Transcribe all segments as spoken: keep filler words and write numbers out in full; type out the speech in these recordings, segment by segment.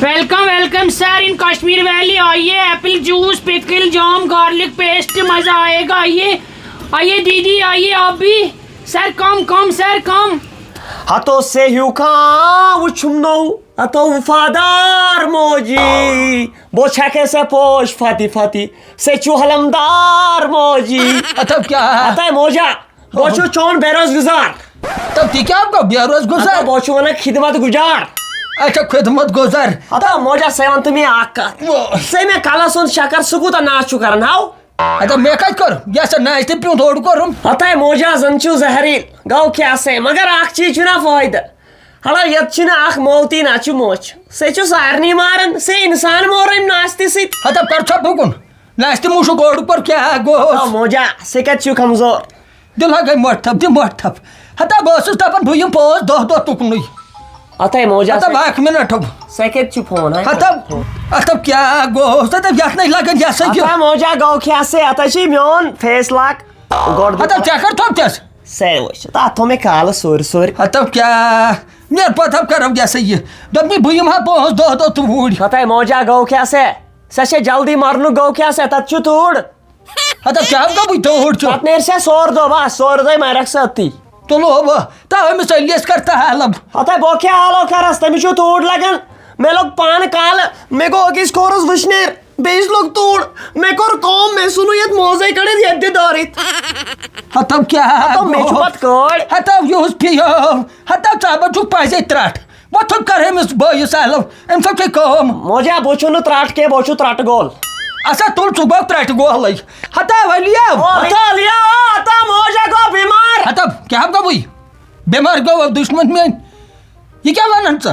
Welcome, welcome sir, in Kashmir Valley. आइए, apple juice, pickle, jam, garlic paste, मजा आएगा. आइए, आइए दीदी, आइए आप भी. Sir, come, come sir, come. ہتو سے ہیوٗ کانٛہہ وُچھُم نوٚو، ہتو وفادار موجی. بہٕ چھَکے ژےٚ پوش فتی فتی، ژےٚ چھُ علمدار موجی. ہتو کیٛاہ؟ ہتے موجا، بہٕ چھُس چون بے روزگار. تب تہِ کیٛاہ گوٚو بے روزگار؟ ہتو بہٕ چھُس وَنان خدمت گُجار. اچھا، خدمت گُزار. ہتا موجا، ژٕ وَن تہٕ مےٚ اکھ کتھ. وۄ۔ ژٕ مےٚ کلس ہُنٛد شکر، سُہ کوٗتاہ ناز چھُ کران، ہاو؟ ہتا مےٚ کتہِ کوٚر؟ یہِ ہسا ناز تہِ پیوٗنٛت اوٚڑ کوٚرُم. ہتے موجا، زن چھُ زہریٖل، گوٚو کیٛاہ سا؟ مگر اکھ چیٖز چھُنہ فٲیدٕ. ہڑا، یتھ چھُنہ اکھ موتی، نہ چھُ موچھ. سُہ چھُ سارنٕے ماران، سُہ انسان مور أمۍ ناستہِ سۭتۍ. ہتا کر ژھۄپہٕ کُن؟ ناستہِ موٗشُک اوٚڑ کوٚر کیٛاہ گوٚو؟ ہتا موجا، سُہ کتہِ چھُ کمزور؟ دِ لگے مۄٹھ تھپھ، دِ مۄٹھ تھپھ. ہتا بہٕ ٲسٕس دپان بہٕ یِمہٕ پانٛژھ دہ دۄہ تُکنُے. ہتے موجا، ہتا سۄ، بہٕ اکھ منٹ ہُم. سۄ کتہِ چھُ فون؟ ہتے، ہتا کیٛاہ گوٚو؟ ہتا یتھ نَے لگان یہِ ہسا یہِ. ہتے موجا گوٚو کیٛاہ سا؟ ہتے چھُے میون فیس لاک گۄڈٕ. ہتا ژےٚ کر تھوٚپتس؟ سۄ وٕچھ، تتھ تھوٚو مےٚ کالہٕ سورِ سورِ. ہتا کیٛاہ؟ نیر پتہٕ کرو یہِ ہسا یہِ. دوٚپمَے بہٕ یِمہٕ ہا پانٛژھ دہ دۄہ توٗرۍ. ہتے موجا گوٚو کیٛاہ سا؟ سۄ چھےٚ جلدی مرنُک گوٚو کیٛاہ سا؟ تتھ چھُ توٗر. ہتا کیٛاہ گوٚبُے توٗر چھُ؟ پتہٕ نیرِ سا سورٕ دۄہ، بس، سورٕ دۄہ مرکھ سا أتی. تُلو بہٕ، تہٕ أمِس علیَس کر تہٕ حالم. ہتا بہٕ کیٛاہ حالو کرس، تٔمِس چھُ توٗر لگان. مےٚ لوٚگ پانہٕ کالہٕ، مےٚ گوٚو أکِس کورس وٕشنیر، بیٚیِس لوٚگ توٗر. مےٚ کوٚر کٲم، مےٚ ژھُنُے یتھ موزے کٔڑِتھ، یتھ دِ دٲرِتھ. ہتو کیٛاہ ہتو مےٚ چھُ گوٚو؟ پتہٕ کٲڑۍ. ہتو یُہُس پِیو، ہتو ژٕ ہا چھُکھ پزے ترٹھ. وۄتھُن کر أمِس بٲیِس سہلو، أمۍ سۭتۍ چھے کٲم۔ موجا، بہٕ چھُس نہٕ ترٛٹھ کینٛہہ، بہٕ چھُس ترٛٹہٕ گول۔ اَسا تُل ژٕ گوٚو ترٛٹہِ گولٕے۔ ہتا ولیا۔ ہتا ولیا، ہتا موجا گوٚو بیمار۔ ہتا کیٛاہ گوٚوُے؟ بیمار گوٚو دُشمن میٲنۍ۔ یہِ کیٛاہ وَنان ژٕ؟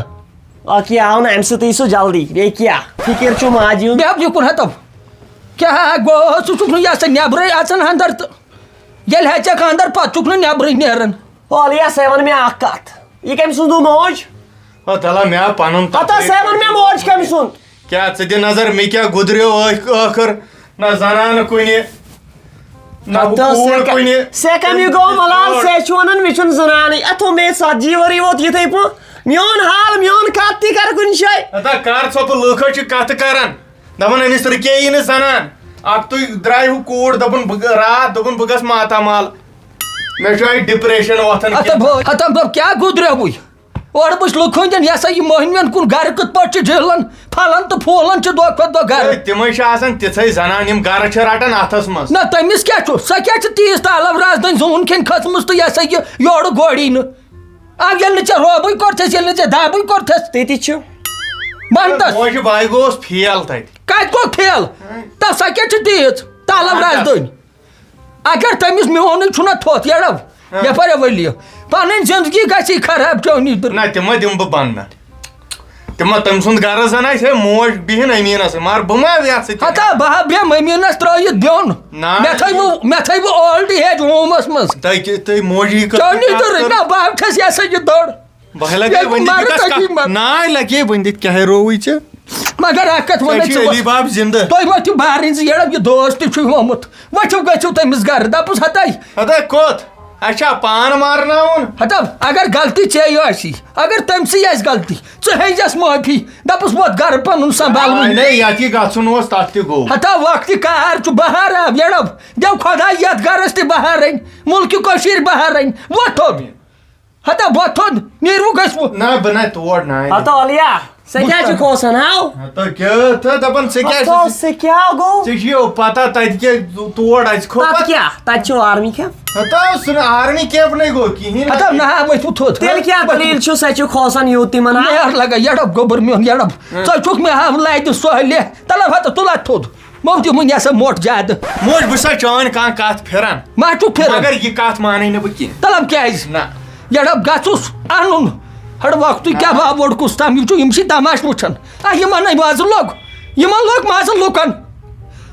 اکھ یہِ آو نہٕ اَمہِ سۭتۍ سُہ جلدی، بیٚیہِ کیٛاہ؟ فِکِر چھُ ماجہِ ہُنٛد۔ بیٚہہ یُکُن ہتا۔ کیٛاہ گوٚو؟ ژٕ چھُکھ نہٕ یہِ ہسا نٮ۪برٕے اژان اندر تہٕ ییٚلہِ ہٮ۪ژٮ۪کھ اندر، پتہٕ چھُکھ نہٕ نٮ۪برٕے نیران۔ ولیا، سا وَن مےٚ اکھ کتھ۔ یہِ کٔمۍ سُنٛد ہیوٗ موج؟ او تَلہ مےٚ ہا پَنُن ہتا تکلیٖف۔ سا وَن مےٚ موج کٔمۍ سُنٛد؟ کیٛاہ ژٕ دِ نظر مےٚ کیٛاہ گُدریو ٲخ-، ٲخٕر؟ نہ زنانہٕ کُنہِ، نہ ہتا کوٗر سا کَ-، کُنہِ۔ سا کٔمۍ یہِ گوٚو ملال؟ سا چھُ وَنان مےٚ چھُنہٕ زنانٕے۔ اَتھو مے ژتجی ؤری ووت یِتھَے پٲٹھۍ۔ میون حال، میون کتھ تہِ کر کُنہِ جایہِ۔ ہتا کر ژھۄپہٕ، لُکھ حظ چھِ کتھٕ کران۔ دَپان أمِس رُکے یی نہٕ زنان۔ اَکھتُے درٛاے ہُہ کوٗر، دوٚپُن بہٕ گ-، راتھ دوٚپُن بہٕ گژھٕ ماتامال۔ مےٚ چھُ اَتہِ depression وۄتھان اَتھ کیٛاہ۔ ہتم دوٚپ، کیٛاہ گُدریوٕے؟ اورٕ وٕچھ لُکھ ہٕنٛدٮ۪ن، یہِ ہسا یہِ مٔہنوٮ۪ن کُن گرٕ کِتھ پٲٹھۍ چھِ جِہلان، پھۄلان تہٕ پھوٗلان چھِ دۄہ کھۄتہٕ دۄہ گرٕ۔ ہے، تِمے چھِ آسان تِژھے زنان، یِم گرٕ چھِ رٹان اَتھس منٛز۔ نہ، تٔمِس کیٛاہ چھُ؟ سۄ کیٛاہ چھِ تیٖژ تالو رازدٲنۍ زوٗن کھیٚنۍ کھٔژمٕژ تہٕ یہِ ہسا یہِ یورٕ گوڑی نہٕ؟ آ، ییٚلہِ نہٕ ژےٚ روبٕے کوٚرتھَس، ییٚلہِ نہٕ ژےٚ دَبٕے کوٚرتھَس۔ تہِ تہِ چھُ۔ وَن تَس۔ موجہِ بایہِ گوٚوُس fail تَتہِ۔ کَتہِ گوٚو fail؟ تَس سۄ کیٛاہ چھِ تیٖژ؟ تَلَو وَن تَس۔ رَزدٲنۍ۔ اگر تٔمِس میونٕے چھُنہ تھوٚتھ، یَڑَو، ہاں۔ یَپٲرۍ ؤلِو۔ پَنٕنۍ زِندگی گژھی خراب چٲنی دٕر۔ نہ، تِمَے دِمہٕ بہٕ بَنٛد۔ تِمو تٔمۍ سُنٛد غرض زن آسہِ ہے موج بِہِن أمیٖنس سۭتۍ، مگر بہٕ ما یَتھ سۭتۍ؟ ہتا بہٕ ہا بیٚہمہٕ أمیٖنس ترٛٲیِتھ بیوٚن۔ نہ۔ مےٚ تھٲیوٕ، مےٚ تھٲیوٕ old age homeس منٛز۔ تۄہہِ کہِ-، تُہۍ موجی کٔر چٲنی کَتھ تہٕ کٔر۔ رٔنۍ نا بہٕ ہا چھَس یہِ ہسا یہِ دٔر۔ بہٕ لگے ییٚلہِ وۄنۍ بہٕ دِتھ مَرٕ کَس تٔتی کَتھ؟ مَرٕ۔ نہ، لگے وۄنۍ دِتھ کیٛاہ رووٕے ژےٚ؟ مگر اکھ کَتھ ژےٚ وَنے چھُے ژٕ علی وۄتھ۔ باب زِندٕ۔ تُہۍ وۄتھِو بارٕنۍ زِ ییٚلہِ یہِ دوس تہِ چھُے آمُت۔ ؤتھِو گٔژھِو تٔمِس گرٕ، دَپُس ہتَے۔ ہتَے کوٚت؟ اَسہِ چھا پان مارناوُن؟ ہتا، اگر غلطی ژےٚ آسی، اگر تٔمۍ سٕے آسہِ غلطی، ژٕ ہیٚیہِ زٮ۪س معٲفی، دَپُس وۄتھ گرٕ پَنُن سنبھالوٕے۔ آے نے، یَتھ یہِ گژھُن اوس، تَتھ تہِ گوٚو۔ ہتا وقتِ کار چھُ بہار آو یَڑب، دٮ۪و خۄداے یَتھ گرس تہِ بہار أنۍ، مُلکہِ کٔشیٖرِ بہار أنۍ، وۄتھو۔ ہتا وۄتھو، نیٖرِو گٔژھِو۔ نہ، بہٕ نہ تور نہ۔ ہتا علیا، ژےٚ کیٛاہ چھُ کھوژان، ہاو؟ ہتا کیٛاہ تہٕ دَپان ژےٚ کیٛاہ ہتا چھُ؟ ژےٚ کیٛاہ گوٚو؟ ژےٚ چھُ یہِ پتہ تَتہِ کیٛاہ تور اَژِ کھو تَتھ پتہٕ؟ کیٛاہ؟ تَتہِ چھُ army camp۔ ہتا سُہ نہٕ army camp نَے گوٚو کِہیٖنۍ۔ ہتا نہ ہا ؤتھِو تھوٚد۔ تیٚلہِ کیٛاہ دٔلیٖل چھُ؟ سۄ چھِ کھوژان یوٗت تِمن، ہا؟ یار لگا یَڑب گوٚبُر میون یَڑب۔ ہاں۔ ژٕ چھُکھ مےٚ ہاو لَتہِ سۄہلہِ۔ تَلہٕ ہتا تُل اَتھ تھوٚد۔ مۄکھ دِمُن یہِ ہسا موٚٹھ زیادٕ۔ موج، بہٕ چھُسا چٲنۍ کانٛہہ کَتھ پھِران؟ ما چھُکھ پھِران؟ مگر یہِ کَتھ مانَے نہٕ بہٕ کینٛہہ۔ تَلہٕ کیٛازِ؟ نہ۔ یَڑب گژھُس اَنُن۔ ہَڑ وقتُے کیٛاہ آ۔ باب اوٚڑ کُس تام، یِم چھِ، یِم چھِ تماشہٕ وٕچھان۔ آ، یِمَن نَے مازٕ لوٚگ۔ یِمَن لوٚگ مازٕ لُکَن۔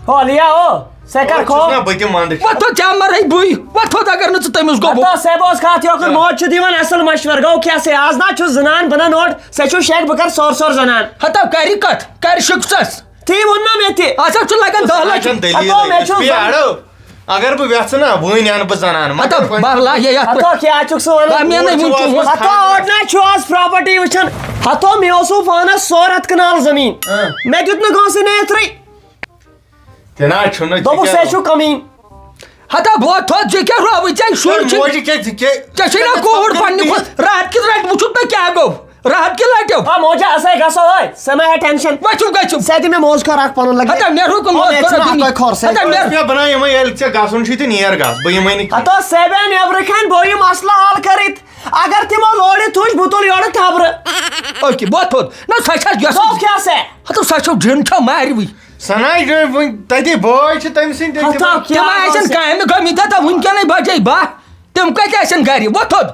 ہو، لیا ہو، سۄ کَر وۄنۍ کھو؟ چھُس نہ بہٕ تہِ منٛدٕ چھُس۔ وۄتھ تھوٚد ژےٚ مَرَے بٕے، وۄتھ تھوٚد اگر نہٕ ژٕ تٔمِس گوٚبُکھ۔ ہَتو سیبوس کَتھ یوکُن آ۔ موج چھُ دِوان اَصٕل مَشوَرٕ، گوٚو کیٛاہ سا؟ آز نہ چھُس زنان بَنان اورٕ، سۄ چھُ شیخ، بہٕ کَرٕ سور سور زنان۔ ہَتو کَرِ کَتھ، کَرِ شِکسَس۔ تی ووٚن نا مےٚ تہِ۔ اَتھ حظ چھُ لگان دَہ لَچھ۔ اَتھ چھَنہٕ دٔلیٖلٕے۔ ہَتو مےٚ چھُ بیٚیہِ زَن اَڑو۔ اگر بہٕ وٮ۪ژھٕ نا، وٕنۍ اَنہٕ بہٕ زنانہٕ، مگر ہتو، وۄنۍ بہٕ لا، یہِ یتھ پٮ۪ٹھ۔ ہتو، کیٛاہ چھُکھ ژٕ ونان؟ بہٕ مینَے وٕنۍ چون۔ ہتو، اوٚڑ نہ چھُ آز property وٕچھان۔ ہتو، مےٚ اوسوٕ پانس سورتھ کنال زٔمیٖن۔ اۭں۔ مےٚ دیُت نہٕ کٲنٛسہِ نیترٕے۔ تہِ نہ چھُنہٕ، ژٕ دوٚپُکھ، کیٛاہ سُہ ہے چھُ کٔمی۔ ہتا، بہٕ تھوٚد، ژےٚ کیٛاہ رووٕے؟ ژےٚ شُرۍ تہٕ چھِ۔ موجہِ کیٛاہ، ژٕ کیٛاہ؟ ژےٚ چھے نہ کوٗر پننہِ کھۄتہٕ؟ راتھ کِژ راتہِ وُچھُتھ مےٚ کیٛاہ گوٚو؟ راتھ کہِ لٹہِ۔ آ، موجا، اسے گژھو ہے، سمے ہے tension۔ وۄنۍ چھُم گژھُن۔ سہ دِ مےٚ موج کھۄر اکھ پنُن لگہِ۔ ہتا، مےٚ رُکُن، او، موج مےٚ کھۄر چھُنہٕ دِ مےٚ۔ اکھ کھۄر، سہ مےٚ دِ۔ بناو یِمے ییٚلہِ ژےٚ گژھُن چھُے تہٕ نیر گژھ، بہٕ یِمے نہٕ کینٛہہ۔ ہتا، سیبے نیبرٕ کھنۍ بہٕ یِم مسلہٕ حل کٔرِتھ۔ اگر تِمو لورِ تُج، بہٕ تُلہٕ یورٕ تھبرٕ۔ اوکے، بہٕ تھوٚد۔ نہ، سۄ چھس یۄس۔ گوٚو کیٛاہ سا؟ ہتا، سۄ چھو جِن چھو مارِوٕے۔ سناے گٔے وۄنۍ تتی، بٲے چھِ تٔمۍ سٕنٛدۍ تٔتھۍ ہتا، تِمن۔ کیٛاہ تِم آسن آسہِ؟ کامہِ گٔمٕتۍ، ہتا وٕنکیٚنٕے بجے باہ۔ تِم کتہِ آسن گرِ؟ وۄتھُن۔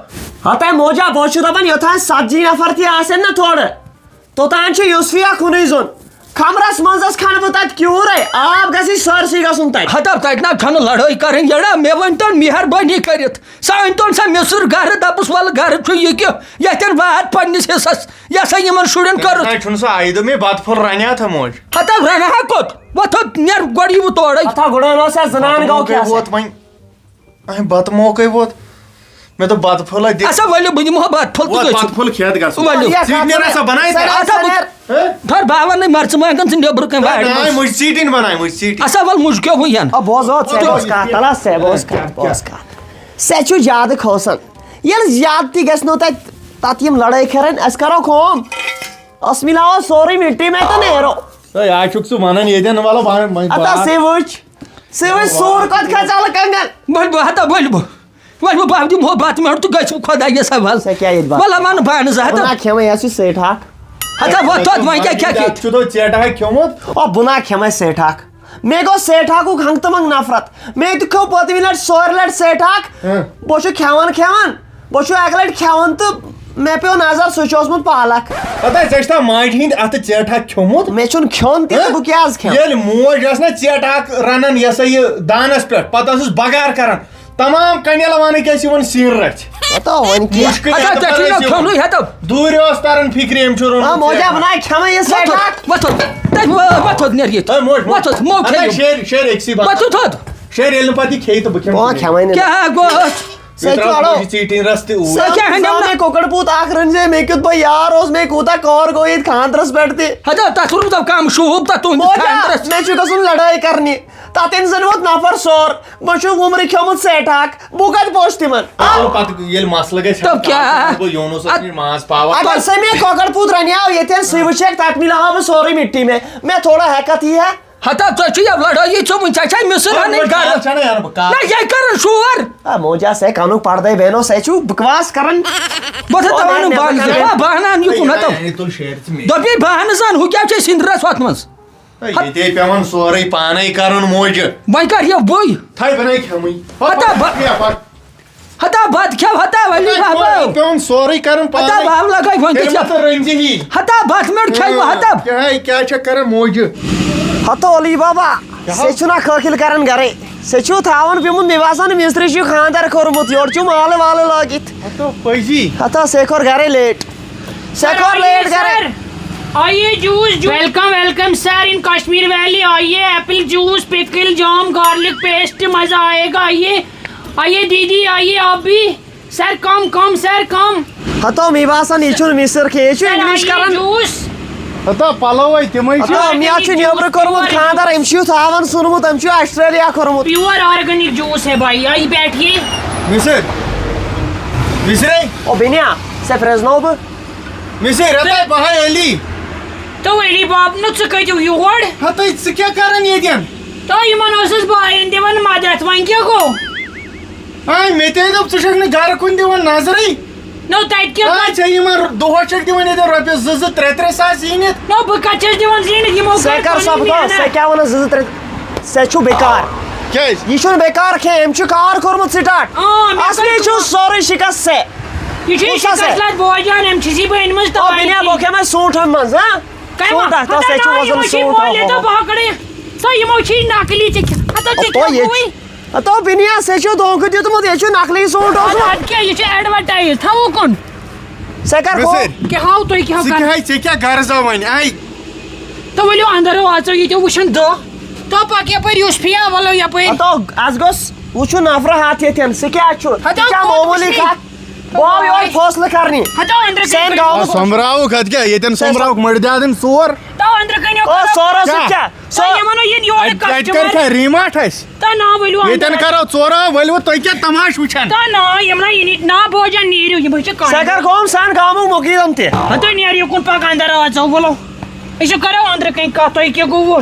ہتا موجا، بہٕ چھُس دپان، یوٚتام ژتجی نفر تہِ آسن نا تورٕ، توٚتام چھُ یوسفیا کُنُے زوٚن۔ کمرس منٛز ٲس کھنہٕ بہٕ تتہِ کیوٗرے، آب گژھِ سٲرسٕے گژھُن تتہِ۔ ہتا، تتہِ نا چھنہٕ لڑٲے کرٕنۍ، یڑا، مےٚ ؤنۍ تو مہربٲنی کٔرِتھ۔ سُہ أنۍ تون سا مِصر گرٕ، دَپُس، وَلہٕ گرٕ چھُ یہِ کہِ ییٚتٮ۪ن وات پننِس حصس، یہِ ہسا یِمن شُرٮ۪ن کٔرٕتھ۔ تۄہہِ چھُنہٕ سُہ عایدٕ مےٚ بتہٕ پھوٚل رنہِ ہا تھا موج۔ ہتا رنہٕ ہا کوٚت؟ وۄتھ تھوٚد، نیر گۄڈٕ یِمہٕ تورے۔ ہتا گُڑٲن اوس یا زنان گوٚو کیٛاہ سا؟ ووت وۄنۍ۔ اہہِ بتہٕ موقعے ووت۔ مےٚ دوٚپ بتہٕ پھوٚلہ دِ۔ ہسا ؤلِو، بہٕ دِمہٕ ہا بتہٕ پھوٚل تہٕ ووت گٔژھِو۔ بتہٕ پھوٚل کھٮ۪تھ گژھو۔ ؤلِو۔ ژیٖٹۍ نیر ہسا بناے ژےٚ۔ سنیر، ہسا بہٕ سنیر۔ تھر باوان نے مرژٕ مانگن ژٕ نیٚبرٕ کنہِ وارِ بناے منٛز۔ مُجہِ ژیٖٹِنۍ بناے، مُجہِ ژیٖٹِنۍ۔ ہسا وَل مُجہِ کیٛاہ ہُہ ین۔ آ، بوز، او، ژےٚ بوز کتھ، تلا، ژےٚ بوز کتھ، بوز کتھ۔ ژےٚ چھُ زیادٕ کھوژان۔ ییٚلہِ زیادٕ تہِ گژھِ نو تتہِ، تتہِ یِم لڑٲے کرن، أسۍ کرو کٲم۔ أسۍ مِلاوو سورُے مِٹی میں تہٕ نیرو۔ ہے، آز چھُکھ ژٕ ونان ییٚتٮ۪ن، وَلہٕ وَن، وۄنۍ اَتھ بار۔ ہسا وٕچھ، ژٕ وٕچھ سوٗر کوٚت کھژان لُکن۔ بٔلۍ بہٕ ہتا، بٔلۍ بہٕ۔ وۄنۍ بہٕ بہٕ دِمہٕ ہو بتہٕ مےٚ تہٕ گژھِ خۄدایس حوالہٕ۔ ژےٚ کیٛاہ ییٚتہِ بتہٕ؟ وَلہٕ وَنہٕ بہٕ اَنہٕ زٕ ہتھ۔ بہٕ نا کھٮ۪مے، یہِ چھُ سیٹھاہ۔ ہتا وۄتھ توتہِ وۄنۍ کیٛاہ کھٮ۪کھ ییٚتہِ؟ ژٕ چھُتھ ژیٹہٕ ہا کھیوٚمُت۔ او، بہٕ نا کھٮ۪مے سیٹھاہ۔ مےٚ گوٚو سیٹھاہُک ہنٛگتہٕ منٛگ نفرت۔ مےٚ تہِ کھیوٚو پٔتمہِ لٹہِ ژورِ لٹہِ سیٹھاہ۔ ہہ۔ بہٕ چھُس کھٮ۪وان کھٮ۪وان، بہٕ چھُس اکہِ لٹہِ کھٮ۪وان تہٕ مےٚ پیوٚو نظر، سُہ چھُ اوسمُت پالک۔ پتہ ژےٚ چھُتھا ماجہِ ہِنٛدۍ اَتھٕ ژیٹہٕ ہا کھیوٚمُت؟ مےٚ چھُنہٕ کھیوٚن تہِ تہٕ ہہ؟ بہٕ کیٛازِ کھٮ۪مہٕ؟ ییٚلہِ موج ٲس نا ژیٹہٕ اکھ رنان، یہِ ہسا یہِ دانس پٮ۪ٹھ، پتہٕ ٲسٕس بگار کران، تمام کنہِ ییٚلہِ ونان کیٛاہ چھِ یِوان سِنۍ رٔژھۍ۔ پتہ وۄنۍ کیٛاہ؟ مُشکِل ہتا، یتھ ژےٚ چھُے پٮ۪ٹھ نہ ٲسۍ یِوان۔ کھیوٚنُے ہتا۔ دوٗرِ اوس تران فِکرِ، أمۍ چھُ روٚنمُت آ، موجا، ژیٹہٕ۔ بہٕ نہ کھٮ۪مے یہِ وۄتھ سیٹھاہ۔ تھوٚد، وۄتھ تھوٚد، تَتہِ وۄ-، وۄتھ تھوٚد، نیر ییٚتہِ۔ ہے موج، وۄتھ تھوٚد، مو ہتا کھیٚیِو۔ شیرِ، شیرِ أکسٕے بتس۔ وۄتھ تھوٚد۔ شیرِ ییٚلہِ نہٕ پتہٕ یہِ کھیٚیہِ تہٕ بہٕ کھٮ۪مہٕ بہٕ کِتھ کٔنۍ؟ کیٛاہ گوٚو؟ سُہ تہِ ترٛاو ترٛاوو۔ موجہِ ژیٖٹِنۍ رس تہِ اوٗرۍ۔ سُہ کیٛاہ ہٮ۪مہٕ زانہٕ نہ؟ مےٚ کۄکر پوٗت اکھ رٔنۍ زِ مےٚ کیُتھ بہٕ یار اوس، مےٚ کوٗتاہ کار گوٚو ییٚتہِ خانٛدرس پٮ۪ٹھ تہِ۔ ہتا، تتھ روٗد کم شوٗب تتھ تُہنٛدِس موجا، خانٛدرس۔ مےٚ چھُ گژھُن لڑٲے کرنہِ۔ تتٮ۪ن زن ووت نفر سور، بہٕ چھُس وُمرِ کھیوٚمُت سیٹھاکھ، بہٕ کتہِ پوشہٕ تِمن؟ آ؟ چلو پتہٕ ییٚلہِ مسلہٕ گژھِ، تب کیٛاہ؟ بہٕ یونس اَتھ نِش ماز پاوا۔ اگر سۄ مےٚ کۄکر پوٗت رنیاو ییٚتٮ۪ن، سُے وٕچھکھ، تتھ مِلاوہا بہٕ سورُے مِٹی مےٚ، مےٚ تھوڑا ہٮ۪کتھ یی ہا۔ ہتا، ژےٚ چھُ یہِ لڑٲیی ژےٚ وٕنہِ، ژےٚ چھے مِصر اَنٕنۍ گرٕ۔ کال چھَنہٕ یارٕ بہٕ کال۔ نہ، یہِ کران شور۔ آ، موجا، سہ کنُک پردے بہنو، سہ چھُ بکواس کران۔ بہٕ تھاو او، تَوَے نہ، نہٕ نہ، بہٕ بہانہٕ کران۔ زانان۔ آ، بہانہٕ اَن یہِ کُن ہتو۔ نہ، تُل شیرِ ژٕ مے۔ دوٚپمَے بہانہٕ زان، ہُہ کیٛاہ چھے سِنٛدرَس ہۄتھ منٛز؟ ہے، ییٚتے پٮ۪وان سورُے پانے کرُن موجہِ۔ وۄنۍ کر یِیَو بٕے؟ تھاے بنٲے کھٮ۪مٕے۔ ہتا بہ-، کیٛاہ پتہٕ؟ ہتا بتہٕ کھٮ۪و، ہتا ؤلِو بابا۔ پٮ۪وان سورُے کرُن ہتا پانے۔ باب لگٲے وۄنۍ تیٚلہِ تہِ ما ژٕ رٔنزِ ہی؟ ہتا بتہٕ میوٚنٛڈ کھٮ۪یہِ وۄنۍ ہتا۔ کیٛاہ ہے، کیٛاہ چھکھ کران موجہِ؟ ہتو علی بابا، کیٛاہ حظ؟ سُہ چھُنہ کٲخِل کران گرے۔ سُہ چھُ تھاوان پیومُت، مےٚ باسان مِستری چھُ خانٛدر کوٚرمُت، یورٕ چھُ مالہٕ والہٕ لٲگِتھ۔ ہتو پٔزی۔ ہتو سُہ کوٚر گرے لیٹ۔ سُہ کوٚر لیٹ گرے۔ سر، آئیے juice, juice. Welcome, welcome sir, in Kashmir valley آئیے، apple juice, pickle, jam, garlic paste, مزہ آئے گا، آئیے۔ آئیے دیدی، آئیے آپ بھی۔ سر، کم، کم، سر، کم۔ ہتو، مےٚ باسان، یہِ چھُنہٕ مِصر کینٛہہ، یہِ چھُ سر، انگلش آئیے کران۔ جوس۔ ہتو، پلو ہے تِمے چھِ۔ ہتو، مےٚ چھُ نیبرٕ کوٚرمُت خانٛدر، أمۍ چھُ یُتھ ہاوان ژھُنمُت، أمۍ چھُ آسٹریلیا کوٚرمُت۔ پیور آرگینک جوس ہے بھائی، آئی بیٹھیے۔ مِصر۔ مِصرے۔ او بِنیا، ژےٚ پرٛزناو بہٕ۔ مِصر، ہتا بہٕ ہاے علی۔ تو علی باب نہٕ ژٕ کٔتِو یور؟ ہتٕے، ژٕ کیٛاہ کران ییٚتٮ۪ن؟ تو یِمن اوسُس بہٕ آیَن دِوان مدد، وۄنۍ کیٛاہ گوٚو؟ آے، مےٚ تہِ دوٚپ، ژٕ چھَکھ نہٕ گرٕ کُن دِوان نظرٕے۔ نو، تَتہِ کیٛاہ آے، کَتھ؟ ژےٚ یِمن دۄہَس چھَکھ دِوان ییٚتٮ۪ن رۄپیَس زٕ زٕ، ترٛےٚ ترٛےٚ ساس زیٖنِتھ۔ نو، بہٕ کَتہِ چھَس دِوان زیٖنِتھ؟ یِمو ژےٚ کٔر کَر سۄ پَنٕنۍ بکواس، محنت۔ ژےٚ کیٛاہ وَنان زٕ زٕ ترٛےٚ؟ ژےٚ چھُ بیکار۔ کیٛازِ؟ یہِ چھُنہٕ بیکار کینٛہہ، أمۍ چھُ کار کوٚرمُت سٹارٹ۔ آ، مےٚ اصلی کٔر چھُ کٲم۔ سورُے شِکست ژےٚ۔ یہِ چھُ کُس شِکست ہسا؟ لد بوجان، أمۍ چھِ سی بہٕ أنۍ مٕژ او تَوَے۔ بِنیا، بہٕ کھٮ۪مہٕ سونٛٹھ اَمہِ منٛز، ہاں؟ کَمہِ سونٛٹھ ما-، اَکھ، تَتھ ہَتہ سۭتۍ چھُ نہ، وَزن یِمو چھِ سونٛٹھ مولہِ اَکھ تہٕ ہاو۔ پہکڑٕے۔ سۄ یِمو چھی نقلی ژےٚ کھےٚ-، ہتہ ژےٚ او، کھٮ۪ووُے۔ ییٚتہِ، ہتہ بِنیا، ژےٚ چھُ دھوکہٕ دیُتمُت، ییٚتہِ چھُ نقلی سونٛٹھ اوسمُت۔ اَدٕ کیٛاہ، یہِ چھُ advertise، تھاوو کُن؟ ژےٚ کر مےٚ گوٚو؟ سۭتۍ۔ کیٛاہ ہاو تُہۍ کیٛاہ ژٕ کر؟ کیٛاہ ہے، ژےٚ کیٛاہ غرضا وۄنۍ؟ اَے۔ تہٕ ؤلِو اندر، اَژو ییٚتہِ وٕچھن دہ۔ تو پکھ یپٲرۍ یوسفیا، ولو یپٲرۍ۔ ہتو، از گوٚژھ وٕچھُن نفرٕ ہتھ ییٚتٮ۪ن، سُہ کیٛاہ چھُ؟ ہتو، یہِ چھا کوٚت معموٗلی وٕچھِ؟ کتھ؟ بہٕ آو یورٕ فٲصلہٕ کرنہِ۔ ہتو، أنٛدرٕ سانہِ کٔرِو۔ گامُک۔ سۄمبراوُکھ اتھ کیٛاہ؟ ییٚتٮ۪ن سۄمبراوُکھ مٔڈۍ دادن ژور۔ تو أنٛدرٕ کٔنِو او، کرو۔ سورو سۭتۍ کیٛاہ؟ کیٛاہ؟ تو سۄ یِمن ہُہ یِن یورٕ اتہِ، اتہِ کر کسٹمر۔ کھا ریٖما اَسہِ؟ تو نا ؤلِو ییٚتٮ۪ن اندر۔ کرو ژورو، ؤلِو تُہۍ کیٛاہ تماشہٕ وٕچھان؟ تو نا، یِم نا یِنی نا بوجان نیٖرِو، یِم چھِ سۄ کر کٲم سانہِ گامُک مُقیٖدم تہِ۔ ہتو نیرِو یُکُن پکھ اندر آز، ولو۔ أسۍ کرو أنٛدرٕ کٔنۍ کتھ، تۄہہِ کیٛاہ گوٚوٕ؟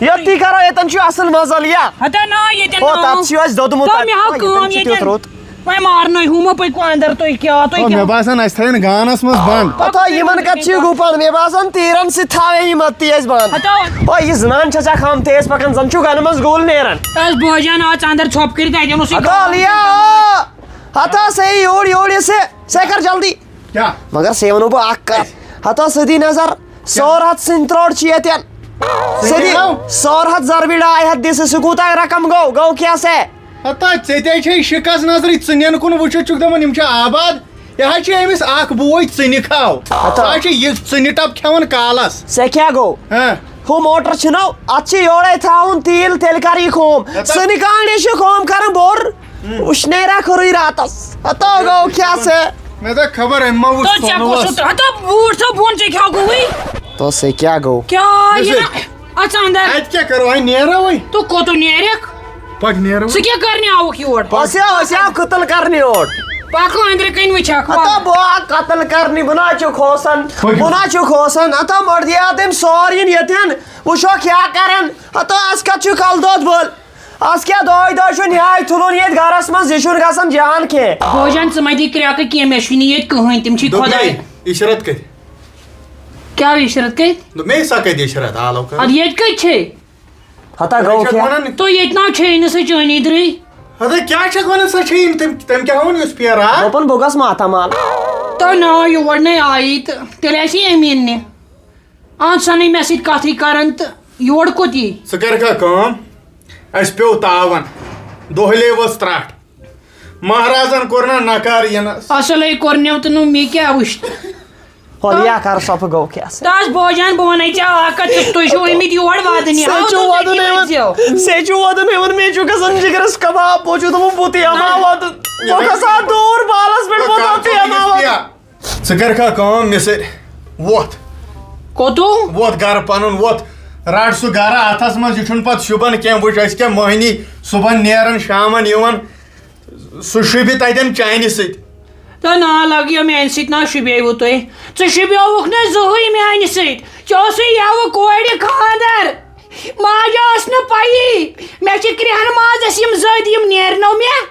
ییٚتی کرو، ییٚتٮ۪ن چھُ اصل مزٕ، یا؟ ہتا نا، ییٚتٮ۪ن او، نا۔ تتھ چھُ اَسہِ دوٚدمُت، تو تتھ۔ مےٚ ہا او، ییٚتٮ۪ن کٲم چھُ تیُتھ ییٚتٮ۪ن۔ رُت۔ وۄنۍ مارنٲے ہُمو پٔکِو اندر، تُہۍ کیٛاہ، تُہۍ او، کیٛاہ؟ مےٚ باسان، اَسہِ تھاوَن گانَس منٛز بنٛد۔ پتہٕ یِمن کتھ چھِ گُپن؟ مےٚ باسان، تیٖرن سۭتۍ تھاوے یِم اَتھ تیز بنٛد۔ ہتو۔ او، یہِ زنان چھےٚ ژےٚ خام تیز پکان، زن چھُ گنہٕ منٛز گُل نیران۔ تس بوجان آز اندر ژھۄپ کٔرِتھ، اتٮ۪ن اوسُے ہتو، گانہٕ۔ الیا! ہتو، سا یور، یور یہِ سا، سا کر جلدی۔ کیٛاہ؟ مگر سے ونو بہٕ اکھ کتھ۔ ہتا سیدی نظر، سور ہتھ سٕنٛدۍ ترٛوٹ چھِ ییٚتٮ۪ن۔ سیدی سیدی نو؟ سور ہتھ ضربہِ ڈاے ہتھ دِژٕ، سُہ کوٗتاہ رقم گوٚو؟ گوٚو کیٛاہ سے؟ ہتا ژےٚ تے چھے شِکس نظرٕے، ژٕنٮ۪ن کُن وٕچھِتھ چھُکھ دپان یِم چھِ آباد۔ یہِ حظ چھِ أمِس اکھ بوے ژٕنہِ کھاو۔ ہتا۔ سُہ حظ چھِ یہِ ژٕنہِ ٹپ کھٮ۪وان کالس۔ ژےٚ کیٛاہ گوٚو؟ ہاں۔ ہُہ موٹر چھُنو، اتھ چھِ یورے تھاوُن تیٖل، تیٚلہِ کر یہِ کٲم۔ ہتا۔ ژٕنہِ کانٛگڑِ چھِ کٲم کران بوٚر۔ ہُم۔ وٕشنیرا کھُرٕے راتس۔ ہتو گوٚو کیٛاہ سے؟ مےٚ دوٚپ خبر أمۍ ما وُچھ تو ژےٚ سۄنہٕ کُس وَس۔ سُہ ترٛ-، ہتو بوٗٹھ تھاو بۄن، ژےٚ کیٛاہ گوٚوُے؟ تو سے کیٛاہ گوٚو؟ کیٛاہ یہِ مےٚ نا-، اژھ اندر۔ اَتہِ کیٛاہ کرو؟ وۄنۍ نیرو وۄنۍ۔ تو کوٚتُن نیرکھ؟ پَک نیرو۔ ژٕ کیٛاہ کرنہِ آوُکھ یور؟ أسۍ آو، أسۍ آو قتل کرنہِ یور۔ پکھ أنٛدرٕ کَنۍ وٕچھکھ۔ ہتو بہٕ آو قتل کرنہِ، بہٕ نہ حظ چھُ کھوسان، پٔکِو۔ بہٕ نہ حظ چھُ کھوسان۔ ہتو مۄٹھ دِیا تٔمۍ سورُے ییٚتٮ۪ن، وٕچھو کیٛاہ کرن۔ ہتو اَسہِ کتھ چھُ کلہٕ دود بٔل؟ از کیٛاہ دۄہے دۄہے چھُ نِہایت تُلُن ییٚتہِ گرس منٛز، یہِ چھُنہٕ گژھان جان کینٛہہ۔ بوجان ژٕ ما دِ کرٛٮ۪کہٕ کینٛہہ، مےٚ چھُے نہٕ ییٚتہِ کٕہٕنۍ، تِم چھِ دوٚپمَے، خۄداے۔ عشرت کَتہِ؟ کیٛاہ عشرت کَتہِ؟ دوٚپمَے، سۄ کَتہِ عشرت؟ آلو کَر۔ اَدٕ ییٚتہِ کَتہِ چھے؟ ہتا گوٚو چھَکھ کیٛاہ؟ وَنان؟ تو ییٚتہِ ناو چھے نہٕ سۄ چٲنی درٕے۔ ہتا کیٛاہ چھَکھ وَنان، سۄ چھے نہٕ، تٔمۍ، تٔمۍ کیٛاہ ووٚن یُس پیرا؟ دوٚپُن بہٕ گژھٕ ماتامال۔ تو ناو یور نَے آیی تہٕ تیٚلہِ آسی أمیٖن نہِ۔ اہن سا نٕے مےٚ سۭتۍ کتھٕے کران تہٕ یور کوٚت یی؟ ژٕ کر کانٛہہ کٲم، اَسہِ پیوٚو تاوَن، دۄہلے ؤژھ ترٛٹھ۔ مہرازن کوٚر نہ نکار یِنس۔ اصلے کوٚرنیو تہٕ نہٕ مےٚ کیٛاہ وٕچھ؟ ہولیا کر سۄپہٕ گوٚو کیٛاہ سا؟ تس بوجان بہٕ ونے ژےٚ اکھ کتھ، تُہۍ چھِو ٲمٕتۍ یور ودنہِ۔ سُہ چھُ ودُن یِوان۔ سُہ چھُ ودُن یِوان، مےٚ چھُ گژھان جگرس کباب، بہٕ چھُس دپان بہٕ تہِ اما ودُن۔ بہٕ کھسہٕ ہا دوٗر بالس پٮ۪ٹھ، بہٕ تہِ اما ودُن۔ ژٕ کر کھا کٲم، مےٚ سۭتۍ وۄتھ۔ کوٚتو؟ وۄتھ گرٕ پنُن، وۄتھ۔ رٹ سُہ گرٕ اتھس منٛز، یہِ چھُنہٕ پتہٕ شوٗبان کینٛہہ۔ وٕچھ، أسۍ کیٛاہ مٔہنی صُبحن نیران، شامن یِوان، سُہ شوٗبہِ تتٮ۪ن چانہِ سۭتۍ۔ تہٕ نا لگیو میانہِ سۭتۍ، نا شوٗبیوٕ تُہۍ۔ ژٕ شوٗبیووُکھ نہٕ زٕہٕے میانہِ سۭتۍ۔ ژےٚ اوسُے یَوٕ کورِ خانٛدر۔ ماجہِ ٲس نہٕ پَیی۔ مےٚ چھِ کرٛیٚہنہٕ مازَس یِم زٔدۍ، یِم نیرنو مےٚ۔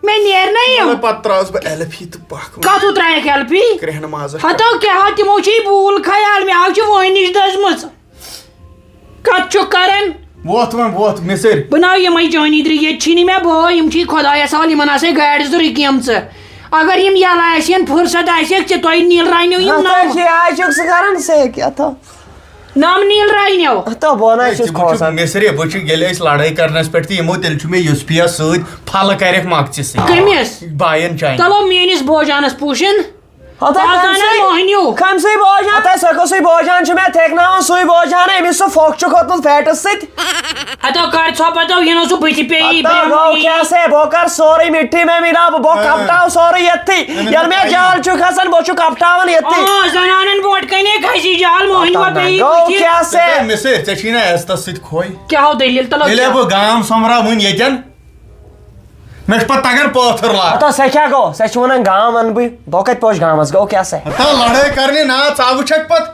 مےٚ نیرنَے یِم۔ مطلب، پتہٕ ترٛاوس بہٕ ایلفی تہٕ پکھ وۄنۍ۔ کَتھ ہُہ ترٛایَکھ ایلفی؟ کرٛیٚہنہٕ مازَس ہتو کیٛاہ ہا، تِمو چھِ یہِ بوٗل خیال، مےٚ ہا چھِ وٲنِج دٔزمٕژ۔ کَتھ چھُکھ کران؟ وۄتھ وۄنۍ، وۄتھ، مِسٕرۍ۔ بہٕ ناو یِمَے جٲنی درِ، ییٚتہِ چھی نہٕ مےٚ بٲے، یِم چھی خۄدایَس حوالہٕ، یِمَن آسے گاڑِ زٕ رُکیمژٕ۔ اگر یِم یَلہٕ آسہِ ہن، فرصت آسہِ ہکھ ژےٚ، تۄہہِ نیٖل راینیو یِم ہتو نام۔ چھِ، آے چھُکھ ژٕ کران سیٚکھ، یتھو۔ نام نیٖل راینیو۔ ہتو بہٕ وَنان ہے، چھُس ژٕ وٕچھُکھ کھوژان۔ مِسرِ، وٕچھُکھ، ییٚلہِ أسۍ لڑٲے کرنس پٮ۪ٹھ تہِ یِمو، تیٚلہِ چھُ مےٚ یُس پِیا سۭتۍ پھلہٕ کرٮ۪کھ مۄکژِ سۭتۍ۔ کٔمِس؟ بایَن چانہِ۔ چلو میٲنِس بوجانس پوٗشِن۔ ہتا پتہٕ کمسٕے، اَنن موہنیو۔ کمسٕے بوجان۔ ہتا سۄ کۄسٕے بوجان چھُ مےٚ تھیٚکناوان، سُے بوجان، أمِس سُہ پھۄکھ چھُ کھوٚتمُت فیٹس سۭتۍ۔ ہتو کر ژھۄپ، ہتو یِنو سُہ بٕتھِ پیٚیی، ہتا بہٕ گوٚو ہٮ۪مہٕ کیٛاہ یی۔ سا، بہٕ کر سورُے مِٹھی میں مِلا، بہٕ، بہٕ ہاں۔ کپٹاو سورُے ییٚتھٕے۔ أمِس ییٚلہِ مےٚ پَیی۔ جال چھُ کھسان، بہٕ چھُ کپٹاوان ییٚتھٕے۔ آ، زنانن برونٛٹھ کنے کھسی جال، موہنیو ہتا پیٚیی گوٚو بٕتھِ۔ کیٛاہ سا؟ ہے، مِسٕرۍ، ژےٚ چھی نہ عزتس سۭتۍ کھوے۔ کیٛاہ ہو دٔلیٖل؟ تلو ییٚلہِ کیٛاہ؟ بہٕ گام سۄمبراو وُنہِ ییٚتٮ۪ن، مےٚ چھُ پتہٕ تگان پٲتھٕر لار۔ ہتا سۄ کیٛاہ گوٚو؟ سۄ چھِ ونان گام انہٕ بہٕ، بہٕ کتہِ پوشہٕ گامس؟ گوٚو کیٛاہ سا؟ ہتا لڑٲے کرنہِ نا، ژاوٕ چھکھ پتہٕ۔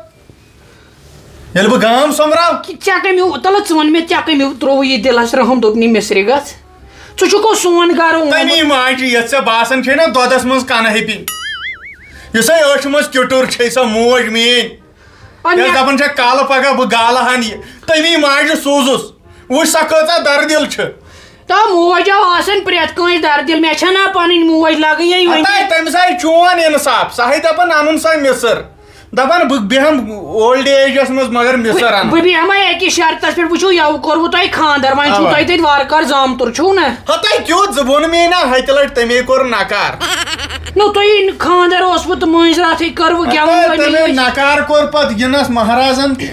ییٚلہِ بہٕ گام سۄمبراو۔ کہِ ژےٚ کٔمۍ، تلہٕ ژٕ وَن مےٚ، ژےٚ کٔمۍ ترٛوو یہِ دِلس رحم، دوٚپ نہٕ مِسرِ گژھ؟ ژٕ چھُکھ سون گرٕ اومُت۔ تَمی ماجہِ یَتھ ژےٚ باسان چھے نا دۄدس منٛز کنہٕ ہیٚپِنۍ۔ یُس سا أچھ منٛز کِٹُر چھے سۄ موج میٲنۍ۔ اَدٕ یۄس مےٚ دپان چھےٚ کالہٕ پگاہ بہٕ گالہٕ ہن یہِ، تَمی ماجہِ سوٗزُس۔ وٕچھ سۄ کۭژاہ دردِل چھِ۔ تو موج آو آسان پرٛٮ۪تھ کٲنٛسہِ دردِل، مےٚ چھَنہ پنٕنۍ موج لگٕنۍ یے وۄنۍ۔ ہتاے، تٔمِس آیہِ چون انصاف، سۄ ہے دپان انُن سا مِسٕر۔ دپان بہٕ بیٚہم اولڈ ایجس منٛز، مگر مِسٕر بہٕ، انہٕ۔ بہٕ بیٚہمے أکِس شرطس پٮ۪ٹھ، وٕچھِو یَوٕ کوٚروٕ تۄہہِ خانٛدر، وۄنۍ چھُو اَوا۔ تۄہہِ تتہِ وارٕ کارٕ زامتُر، چھُو نہ؟ ہتاے کیُتھ زٕ ووٚن مے نا، ہتہِ لٹہِ تٔمے کوٚر نکار۔ نو تۄہہِ خانٛدر اوسوٕ تہٕ مٲنٛزِ راتھٕے کٔروٕ گٮ۪وُن ہتاے وۄنۍ تٔمے یہِ۔ نکار کوٚر پتہٕ یِنس مہرازن تہِ۔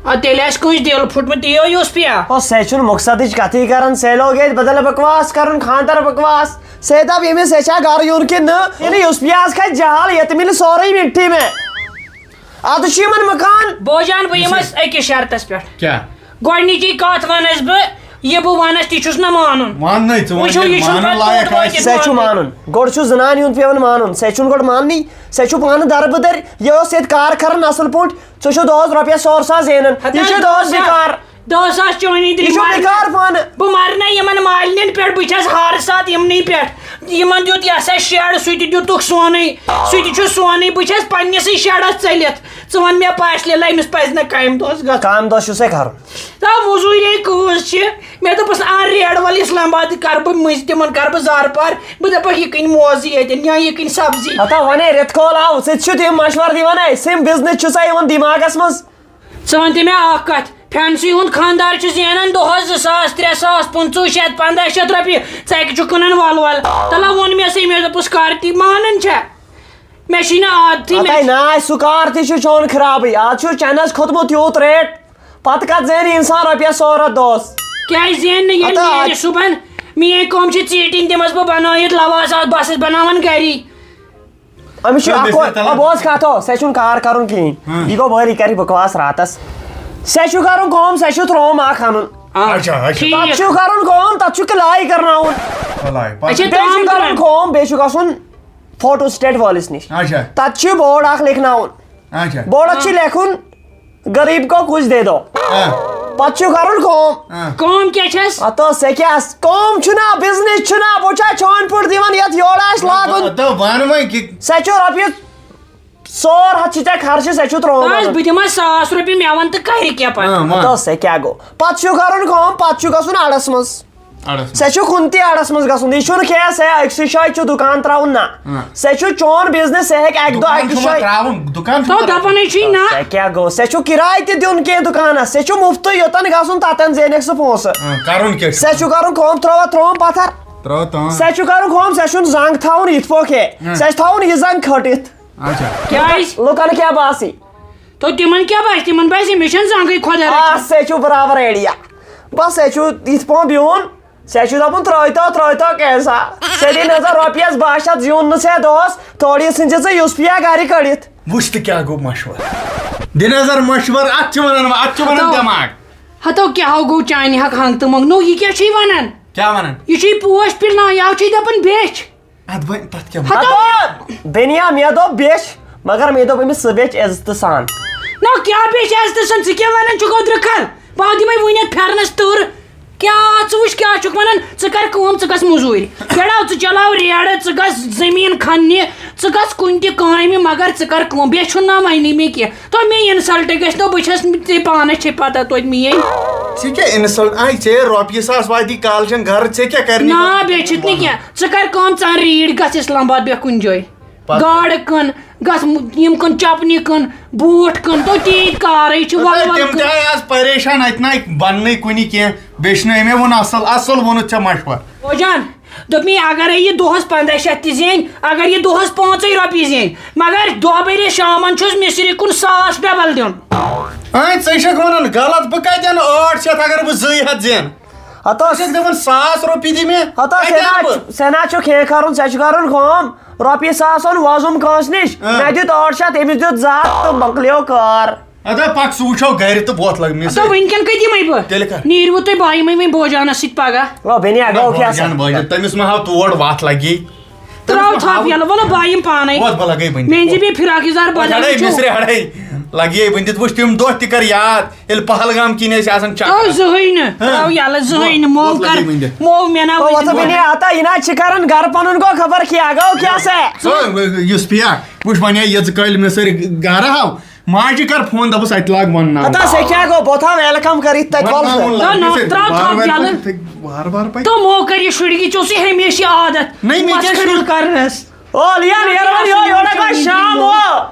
آ، تیٚلہِ آسہِ کٲنٛسہِ دِل پھُٹمُت، یہِ یوٗسفیا۔ او، سُہ چھُنہٕ مقصدٕچ کَتھٕے کَران، سُہ لوگ ییٚتہِ بدل بکواس کَرُن، خانٛدر بکواس۔ سُہ دَپ ییٚمِس سُہ چھا گَرٕ یُن کِنہٕ نہٕ؟ ییٚلہِ یوٗسفیاہَس کھژِ جہل، ییٚتہِ مِلہِ سورُے مِٹھی میں۔ اَدٕ چھُ یِمَن مکان۔ بوجان، بہٕ یِمَس أکِس شرطَس پٮ۪ٹھ۔ کیٛاہ؟ گۄڈٕنِچی کَتھ وَنَس بہٕ، یہِ بہٕ وَنَس تہِ چھُس نہٕ مانُن۔ ماننَے، ژٕ وَن وٕچھِو، ییٚلہِ یہِ چھُنہٕ مانُن کَتھ لایق توتہِ آسہِ۔ سُہ چھُ مانُن۔ گۄڈٕ چھُ زنان یُن پٮ۪وان مانُن، سُہ چھُنہٕ گۄڈٕ ماننٕے۔ سُہ چھُ پانہٕ دربٕدٔرۍ، یہِ اوس ییٚتہِ کار کَران اَصٕل پٲٹھۍ۔ ژٕ چھُ دۄہس رۄپیس سور ساس زینان۔ ہتا یہِ چھُ دۄہس دۄہس بیکار۔ دہ ساس چٲنی یہِ چھُ دِنۍ۔ بیکار پانہٕ۔ بہٕ مرنَے یِمن مالِنٮ۪ن پٮ۪ٹھ، بہٕ چھَس ہر ساتہٕ یِمنٕے پٮ۪ٹھ۔ یِمن دیُت یہِ ہسا شیڈ، سُہ تہِ دیُتُکھ سونٕے، سُہ تہِ چھُ سونٕے۔ بہٕ چھَس پننِسٕے شیڈس ژٔلِتھ۔ ژٕ وَن مےٚ پاش لیلا، أمِس پَزِ نہ کامہِ دۄہس گژھُن۔ کامہِ دۄہ چھُ سا کَرُن۔ تا موٚزوٗرۍ کۭژ چھِ؟ مےٚ دوٚپُس، آ، ریڈ وَل اسلام آباد کَرٕ بہٕ مٔنٛزۍ، تِمن کَرٕ بہٕ زارٕ پار۔ بہٕ دَپَکھ، یہِ کٕنۍ موزٕ ییٚتٮ۪ن یا یہِ کٕنۍ سبزی۔ ہتا وَنے رٮ۪تہٕ کول آو، ژٕ تہِ چھُ تِم مشورٕ دِوان، اے، سِم بِزنِس چھُ سا یِوان دِماغس منٛز؟ ژٕ وَن تہٕ مےٚ اَکھ کَتھ، فینسی ہُنٛد خانٛدار چھُ زینان دۄہَس زٕ ساس، ترٛےٚ ساس، پٕنٛژٕہ شیٚتھ، پنٛداہ شیٚتھ رۄپیہِ، ژٕ کیٛاہ چھُکھ کٕنان وَل وَل؟ تَلہ ووٚن مےٚ سٕے، مےٚ دوٚپُس، کَر تہِ مانان چھےٚ؟ مےٚ چھُے نہٕ عادتھٕے، مےٚ ہتاے ناے، سُہ کار تہِ چھُ چون خرابٕے۔ آز چھُ چنس کھوٚتمُت یوٗت ریٹ، پتہٕ کتھ زینہِ انسان رۄپیس سورہ دۄہس؟ کیٛازِ زینہِ نہٕ ییٚلہِ ہتا نیرِ آز صُبحن؟ میٛٲنۍ کٲم چھِ ژیٖٹِنۍ، دِمس بہٕ بنٲیِتھ لواس، آز بس ٲسۍ بناوان گری۔ أمِس چھُ تُل اکھ بِسمِللہ کورِ، تعالیٰ۔ او، بوز کتھ ہو، سۄ چھُنہٕ کار کرُن کِہیٖنۍ۔ ہاں۔ یہِ گوٚو بٲری کرِ بکواس راتس۔ سۄ چھُ کرُن کٲم، سۄ چھُ ترٛوم اکھ انُن۔ آ، اچھا، اچھا۔ ٹھیٖک۔ تتھ چھُ کرُن کٲم، تتھ چھُ کِلای کرناوُن۔ بلاے، پتہٕ اچھا، بیٚیہِ چھُ تام کرُن کرُن۔ کٲم، بیٚیہِ چھُ گژھُن فوٹو سٹیٹ وٲلِس نِش۔ اچھا۔ تَتہِ چھُ بورڈ اَکھ لیکھناوُن۔ اچھا۔ بورڈَس چھُ آ۔ لیکھُن، "غریب کو کچھ دے دو۔" آ۔ پَتہٕ چھُ کَرُن کٲم۔ آ۔ کٲم کیٛاہ چھَس؟ اَتھ ٲس سیٚکہِ آس-، کٲم چھُنہ، بِزنِس چھُنہ، بہٕ چھا چٲنۍ پٲٹھۍ دِوان یَتھ یورٕ آسہِ لاگُن؟ تہٕ وَن وۄنۍ کہِ سۄ چھُ رۄپیہِ ژور ہَتھ چھِ ژےٚ خرچہِ، سۄ چھُ ترٛوومُت۔ آز بہٕ دِمَس ساس رۄپیہِ، مےٚ وَن تہٕ کَرِ کیٛاہ پَتہٕ؟ آ، وَن۔ اَتھ ٲس سۄ کیٛاہ گوٚو؟ پَتہٕ چھُ کَرُن کٲم، پَتہٕ چھُ گژھُن اَڑَس منٛز۔ اَڑَس منٛز۔ سۄ چھُ کُنہِ تہِ اَڑَس منٛز گژھُن۔ یہِ چھُنہٕ کینٛہہ سۄ أکسٕے جایہِ چھُ دُکان ترٛاوُن، نہ۔ نہ۔ سۄ چھُ چون بِزنِس، سۄ ہیٚکہِ اَکہِ دۄہ دُکان اَکہِ چھُ وۄنۍ جایہِ۔ ترٛاوُن، دُکان چھُ تو وۄنۍ ترٛاوُن۔ دَپان ہے چھُے نہ۔ سۄ کیٛاہ گوٚو؟ سۄ چھُ کِراے تہِ دیُن کینٛہہ دُکانَس، سۄ چھُ مُفتٕے، یوٚتَن گژھُن تَتَن زینَکھ سُہ پونٛسہٕ۔ آ، کَرُن کیٛاہ چھُ؟ سۄ چھُ کَرُن کٲم، ترٛاوَتھ ترٛوم پَتھر۔ ترٛاو تام۔ سۄ چھُ کَرُن کٲم، سۄ چھُنہٕ زنٛگ تھاوُن یِتھ پٲٹھۍ کینٛہہ۔ آ۔ سۄ چھِ تھاوُن یہِ زنٛگ کھٔٹِتھ۔ اچھا۔ کیٛازِ؟ لُکَن کیٛاہ باسہِ؟ تو تِمن کیٛاہ باسہِ؟ تِمن باسہِ، مےٚ چھَنہٕ زنٛگٕے خۄدا آ، رٔچھِنۍ۔ سُہ چھُ برابر ایڈیا۔ بس، سُہ چھُ یِتھ پٲٹھۍ بِہُن، سُہ چھُ دَپُن، "ترٛٲوتو، ترٛٲوتو کینٛژھا۔" ژےٚ دِن نظر رۄپیَس باہ شیٚتھ زیوٗن نہٕ ژےٚ دۄہَس، تھوڑی ژھٕنۍ زِ ژٕ یُس پِیا گرِ کٔڑِتھ۔ وٕچھ تہٕ کیٛاہ گوٚو مشورٕ۔ دِ نظر مشورٕ، اَتھ چھِ وَنان، اَتھ چھِ وَنان ہتو، دٮ۪ماغ۔ ہتو کیٛاہ ہو گوٚو چانہِ حق ہنٛگ تہٕ منٛگ؟ نو، یہِ کیٛاہ چھُے وَنان؟ کیٛاہ وَنان؟ یہِ چھُے پوش پِلناو، یا چھُے دَپان بیٚچھ؟ اتھ بنہِ، تتھ کیٛاہ ہتو۔ بنیا، مےٚ دوٚپ بیٚچھ، مگر مےٚ دوٚپ أمِس سُہ بیٚچھ عزتہٕ سان۔ نہ، کیٛاہ بیٚچھ عزتہٕ سان؟ ژٕ کیٛاہ ونان چھُکھ اوترٕ کھن؟ بہٕ دِمے وُنہِ اتھ پھیرنس تٕر۔ کیٛاہ ژٕ وٕچھ، کیٛاہ چھُکھ ونان؟ ژٕ کر کٲم، ژٕ گژھ موٚزوٗرۍ۔ کیٛاہ ژٕ چلاو ریڈٕ، ژٕ گژھ زٔمیٖن کھننہِ، ژٕ گژھ کُنہِ تہِ کامہِ، مگر ژٕ کر کٲم۔ بیٚیہِ چھُنہٕ ناو وَنی مےٚ کینٛہہ۔ تو مےٚ insult گژھِ، نو بہٕ چھَس، ژےٚ پانس چھے پتہ توتہِ میٲنۍ۔ ژےٚ کیٛاہ insult؟ آے ژےٚ رۄپیہِ ساس واتی کالچن گرٕ، ژےٚ کیٛاہ کرنی؟ نہ، بیٚیہِ چھِتھ نہٕ کینٛہہ۔ ژٕ کر کٲم، ژٕ اَن ریٖڈ، گژھ اسلام آباد، بیٚہہ کُنہِ جایہِ۔ پتہٕ؟ گاڈٕ کٕن، گژھ م-، یِم کٕن، چپنہِ کٕن، بوٗٹھ کٕن، تو تیٖتۍ کارٕے چھِ، وَلہٕ وَلہٕ تِم کٕن۔ تہِ آے آز پریشان، اَتہِ نہ بننٕے کُنہِ کینٛہہ۔ بیٚیہِ چھُنہٕ أمۍ ووٚن اصل، اصل ووٚنُتھ ژےٚ مشورٕ۔ بوجان، دوٚپ مےٚ، اگرے یہِ دۄہس پنٛداہ شیٚتھ تہِ زینہِ، اگر یہِ دۄہس پانٛژے رۄپیہِ زینہِ، مگر دۄہ بٔرِتھ شامن چھُس مِصری کُن ساس ڈبل دیُن۔ اے، ژٕ چھکھ ونان غلط، بہٕ کتہِ انہٕ ٲٹھ شیٚتھ اگر بہٕ زٕے ہتھ زینہٕ؟ ہتو، ژٕ چھکھ دپان ساس رۄپیہِ دِ مےٚ، ہتو، کتہِ سینا انہٕ بہٕ؟ چھُ، سینا چھُ کینٛہہ کرُن، ژےٚ چھُ کرُن کٲم، رۄپیہِ ساس اوٚن وۄزُم کٲنٛسہِ نِش، آ۔ مےٚ دیُت ٲٹھ شیٚتھ، أمِس دیُت زٕ ہتھ تہٕ مۄکلیو کار۔ ادا پک، سُہ وٕچھو گرِ تہٕ وۄتھ لگ مےٚ ادا سۭتۍ۔ وٕنکٮ۪ن کتہِ یِمے بہٕ؟ تیٚلہِ کتھ؟ نیٖرِو تُہۍ بایہِ مٔمۍ وۄنۍ بوجانس سۭتۍ پگاہ۔ او بیٚنہِ، نہ، گوٚو کیٛاہ سا؟ بوجان بٲگِر، تٔمِس ما ہاو تور وتھ لگی۔ ترٛاو تھپھ یَلہٕ، وَلہٕ بہٕ یِمہٕ پانَے۔ وَتھ بہٕ لَگَے بٕنہِ۔ مےٚ أنۍ زِ بیٚیہِ فراک یَزار وَتھ بدل ہَڑَے وٕچھِو۔ مِصرِ ہَڑَے۔ لَگیے بٕنہِ دِتھ وٕچھ تِم دۄہ تہِ کَر یاد، ییٚلہِ پہلگام کِنۍ ٲسۍ آسان چَکرَس۔ ترٛاو زٕہٕے نہٕ، ہاں۔ ترٛاو یَلہٕ زٕہٕے نہٕ، مو وَتھ کَر، لَگَے بٕنہِ دِتھ۔ مو مےٚ نا او، وۄتھ وٕچھ۔ بیٚنہِ، ہتا یہِ نا چھِ کَران گَرٕ پَنُن گوٚو خبر کیٛاہ گوٚو کیٛاہ سا؟ ژٕ، یُس پِیا، وٕچھ وۄنۍ یہِ ژٕ کٔلۍ مِصرِ گَرٕ ہاو، ماجہِ کَر فون، دَپُس اَتہِ لاگ وَنناوُن۔ ہتا سُہ کیٛاہ گوٚو؟ بہٕ تھاو welcome کٔرِتھ تَتہِ وَلہٕ۔ وَنناوُن نہ، لَگ نہ، مِصرِ۔ ترٛاو وارٕ تھپھ وارٕ یَلہٕ۔ پَکہِ، وارٕ وارٕ پَکہِ۔ تو مو کر یہِ شُرۍ گی، ژےٚ اوسُے ہمیشہِ یہِ عادت۔ نہ، مےٚ کیٛاہ مَس چھُ؟ کھٔنِل کرنَس۔ او، لِیا، نیر وَن یو، یورٕ گوٚو شام، او۔